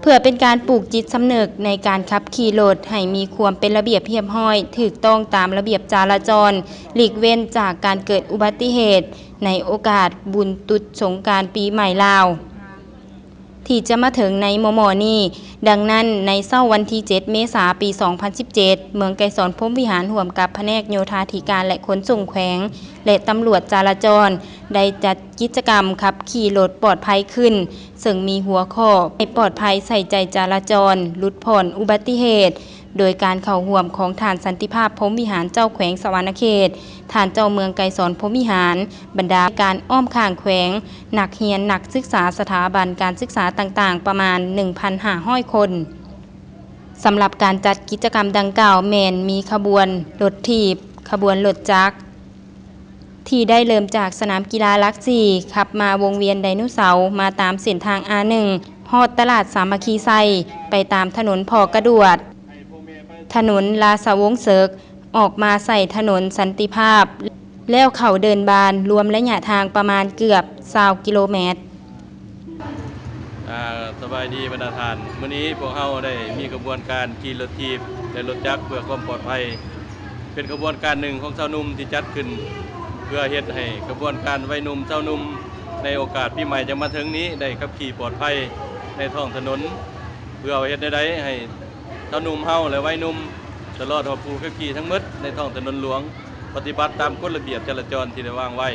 ເພື່ອເປັນການປູກຈິດສຳນຶກໃນການຂັບຂີ່ລົດໃຫ້ມີຄວາມເປັນລະບຽບຮຽບຮ້ອຍ, ຖືກຕ້ອງຕາມລະບຽບຈະລາຈອນ, ຫຼີກເວັ້ນຈາກການເກີດອຸບັດຕິເຫດໃນໂອກາດບຸນຕຸດສົງການປີໃໝ່ລາວ ທີ່ຈະມາເຖິງໃນມໍ່ໆນີ້. ດັ່ງນັ້ນ, ໃນເຊົ້າວັນທີເຈັດ ເມສາ ປີສອງພັນສິບເຈັດ, ເມືອງໄກສອນ ພົມວິຫານ ຮ່ວມກັບພະແນກໂຍທາທິການ ແລະ ຂົນສົ່ງແຂວງ ແລະ ຕຳຫຼວດຈະລາຈອນ ໄດ້ຈັດກິດຈະກຳຂັບຂີ່ລົດປອດໄພຂຶ້ນ, ເຊິ່ງມີຫົວຂໍ້ ໃຫ້ປອດໄພໃສ່ໃຈຈະລາຈອນ, ຫຼຸດຜ່ອນອຸບັດຕິເຫດ, ໂດຍການເຂົ້າຮ່ວມຂອງທ່ານ ສັນຕິພາບ ພົມວິຫານ ເຈົ້າແຂວງສະຫວັນນະເຂດ, ທ່ານເຈົ້າເມືອງໄກສອນ ພົມວິຫານ, ບັນດາການອ້ອມຂ້າງແຂວງ, ນັກຮຽນນັກສຶກສາສະຖາບັນການສຶກສາຕ່າງໆ ປະມານ ໜຶ່ງພັນຫ້າຮ້ອຍຄົນ. ສຳລັບການຈັດກິດຈະກຳດັ່ງກ່າວແມ່ນມີຂະບວນລົດຖີບ, ຂະບວນລົດຈັກ ທີ່ໄດ້ເລີ່ມຈາກສະໜາມກິລາຫຼັກສີ່ ຂັບມາວົງວຽນໄດໂນເສົາ, ມາຕາມເສັ້ນທາງ ອາໜຶ່ງ ຮອດຕະຫຼາດສາມັກຄີໄຊ, ໄປຕາມຖະໜົນພໍ່ກະດວດ, ຖະໜົນລາຊະວົງເສິກ, ອອກມາໃສ່ຖະໜົນສັນຕິພາບ, ແລ້ວເຂົ້າເດີ່ນບານ, ລວມໄລຍະທາງປະມານເກືອບຊາວກິໂລແມັດ. ອາ ສະບາຍດີບັນດາທ່ານ, ມື້ນີ້ພວກເຮົາໄດ້ມີຂະບວນການຂີ່ລົດຖີບ ແລະ ລົດຈັກເພື່ອຄວາມປອດໄພ, ເປັນຂະບວນການໜຶ່ງຂອງຊາວໜຸ່ມທີ່ຈັດຂຶ້ນ ເພື່ອເຮັດໃຫ້ຂະບວນການໄວໜຸ່ມຊາວໜຸ່ມໃນໂອກາດປີໃໝ່ຈະມາເຖິງນີ້ ໄດ້ຂັບຂີ່ປອດໄພໃນທ້ອງຖະໜົນ, ເພື່ອເຮັດແນວໃດໃຫ້ຊາວໜຸ່ມເຮົາ ແລະ ໄວໜຸ່ມ ຕະຫຼອດຮອດຜູ້ຂັບຂີ່ທັງໝົດໃນທ້ອງຖະໜົນຫຼວງ ປະຕິບັດຕາມກົດລະບຽບຈະລາຈອນທີ່ໄດ້ວາງໄວ້.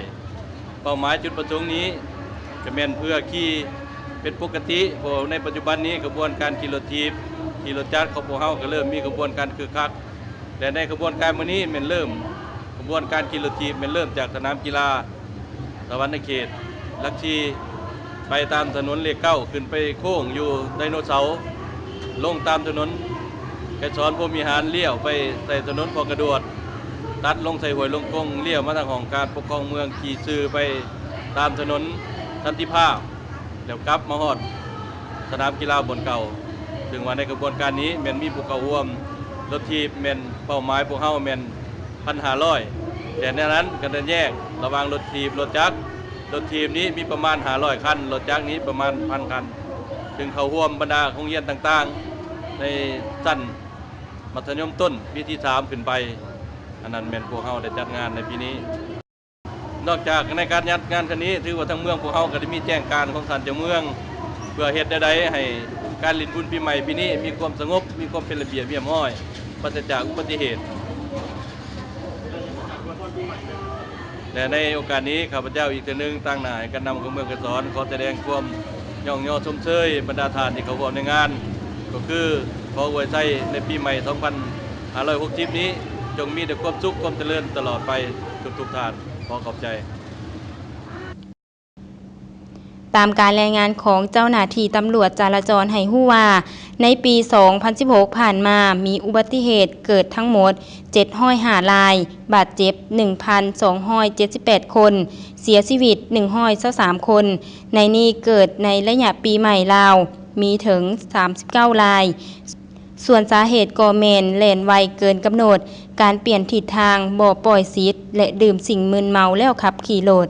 ເປົ້າໝາຍຈຸດປະສົງນີ້ກະແມ່ນເພື່ອຂີ່ເປັນປົກກະຕິ, ເພາະໃນປັດຈຸບັນນີ້ຂະບວນການຂີ່ລົດຖີບ, ຂີ່ລົດຈັກຂອງພວກເຮົາກະເລີ່ມມີຂະບວນການຄຶກຄັກ, ແລະ ໃນຂະບວນການມື້ນີ້ແມ່ນເລີ່ມ, ຂະບວນການຂີ່ລົດຖີບແມ່ນເລີ່ມຈາກສະໜາມກິລາສະຫວັນນະເຂດຫຼັກສີ່ ໄປຕາມຖະໜົນເລກເກົ້າ ຂຶ້ນໄປໂຄ້ງຢູ່ໄດໂນເສົາ, ລົງຕາມຖະໜົນໄກສອນ ພົມວິຫານ, ລ້ຽວໄປໃສ່ຖະໜົນພໍ່ກະດວດ, ຕັດລົງໃສ່ຫ້ວຍລົງກົງ, ລ້ຽວມາທາງຫ້ອງການປົກຄອງເມືອງ, ຂີ່ຊື່ໄປຕາມຖະໜົນສັນຕິພາບ, ແລ້ວກັບມາຮອດສະໜາມກິລາບ່ອນເກົ່າ. ເຊິ່ງວ່າໃນຂະບວນການນີ້ແມ່ນມີຜູ້ເຂົ້າຮ່ວມລົດຖີບແມ່ນເປົ້າໝາຍພວກເຮົາແມ່ນ ໜຶ່ງພັນຫ້າຮ້ອຍ, ແຕ່ໃນນັ້ນກະໄດ້ແຍກລະຫວ່າງລົດຖີບ, ລົດຈັກ. ລົດຖີບນີ້ມີປະມານຫ້າຮ້ອຍຄັນ, ລົດຈັກນີ້ປະມານພັນຄັນ, ເຊິ່ງເຂົ້າຮ່ວມບັນດາໂຮງຮຽນຕ່າງໆ ໃນຊັ້ນມັດທະຍົມຕົ້ນປີທີສາມຂຶ້ນໄປ. ອັນນັ້ນແມ່ນພວກເຮົາໄດ້ຈັດງານໃນປີນີ້. ນອກຈາກໃນການຈັດງານຄັ້ງນີ້, ຖືວ່າທາງເມືອງພວກເຮົາກະໄດ້ມີແຈ້ງການຂອງທ່ານເຈົ້າເມືອງ ເພື່ອເຮັດແນວໃດໃຫ້ການຫຼິ້ນບຸນປີໃໝ່ປີນີ້ມີຄວາມສະຫງົບ, ມີຄວາມເປັນລະບຽບຮຽບຮ້ອຍ, ປາສະຈາກອຸບັດຕິເຫດ. ແລະ ໃນໂອກາດນີ້ ຂ້າພະເຈົ້າອີກເທື່ອໜຶ່ງ ຕາງໜ້າໃຫ້ການນຳຂອງເມືອງໄກສອນ ຂໍສະແດງຄວາມຍ້ອງຍໍຊົມເຊີຍບັນດາທ່ານທີ່ເຂົ້າຮ່ວມໃນງານ, ກໍຄືຂໍອວຍໄຊໃນປີໃໝ່ສອງພັນຫ້າຮ້ອຍຫົກສິບນີ້ ຈົ່ງມີແຕ່ຄວາມສຸກຄວາມຈະເລີນຕະຫຼອດໄປທຸກໆທ່ານ. ຂໍຂອບໃຈ. ຕາມການລາຍງານຂອງເຈົ້າໜ້າທີ່ຕຳຫຼວດຈະລາຈອນໃຫ້ຮູ້ວ່າ, ໃນປີສອງພັນສິບຫົກຜ່ານມາ ມີອຸບັດຕິເຫດເກີດທັງໝົດເຈັດຮ້ອຍຫ້າລາຍ, ບາດເຈັບໜຶ່ງພັນສອງຮ້ອຍເຈັດສິບແປດຄົນ, ເສຍຊີວິດໜຶ່ງຮ້ອຍຊາວສາມຄົນ. ໃນນີ້ເກີດໃນໄລຍະປີໃໝ່ລາວ ມີເຖິງສາມສິບເກົ້າລາຍ. ສ່ວນສາເຫດກໍແມ່ນແລ່ນໄວເກີນກຳນົດ, ການປ່ຽນທິດທາງ, ບໍ່ປ່ອຍສິດ ແລະ ດື່ມສິ່ງມຶນເມົາແລ້ວຂັບຂີ່ລົດ.